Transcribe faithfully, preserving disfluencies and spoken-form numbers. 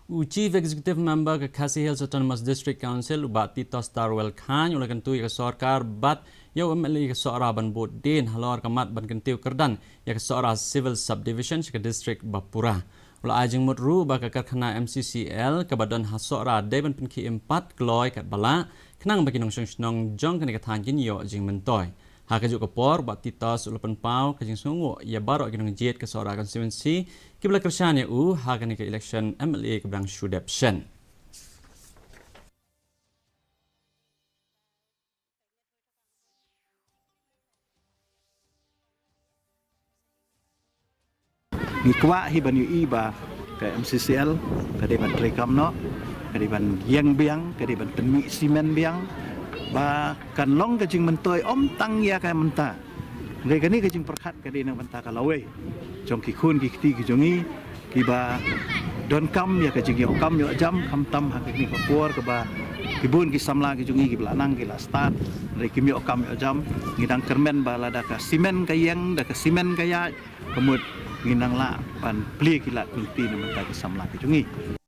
U Chief Executive Member ka Khasi Hills Autonomous District Council, u Bah Titos Tarwel Chyne, u la kyntu ïa ka sorkar bad ïa u M L A ka Sohra ban bud dien halor ka mat ban kyntiew kyrdan ïa ka Sohra Civil Subdivision sha ka district ba pura. U la ai jingmut ruh ba ka karkhana M C C L kaba don ha Sohra dei ban pynkhie im pat kloi katba lah khnang ba ki nongshong shnong jong kane ka thaiñ kin ïoh jingmyntoi. Ha kajuh ka por, Bah Titos u la pynpaw ka jingsngewnguh ïa baroh ki nongjied ka Sohra constituency kiba la kyrshan ïa u ha kane ka election M L A kaba dang shu dep shen. Ngi kwah hi ban ïohi ba ka M C C L ka dei ban treikam noh, ka dei ban ïeng biang, ka dei ban pynmih simen biang, ba kan long ka jingmyntoi ym tang ïa ka mynta. Hynrei kane ka jingpyrkhat ka dei na ka bynta ka lawei jong ki khun ki kti ki jong ngi kiba donkam ïa ka jingïoh kam ïoh jam, khamtam ha kane ka por kaba ki bun ki samla ki jong ngi kiba la nang ki la stad, hynrei kim ïoh kam ïoh jam. Ngi dang kyrmen ba lada ka simen ka ïeng, da ka simen ka ïaid, ka mut ngin nang lah ban plie ki lad ki lynti na ka bynta ki samla ki jong ngi.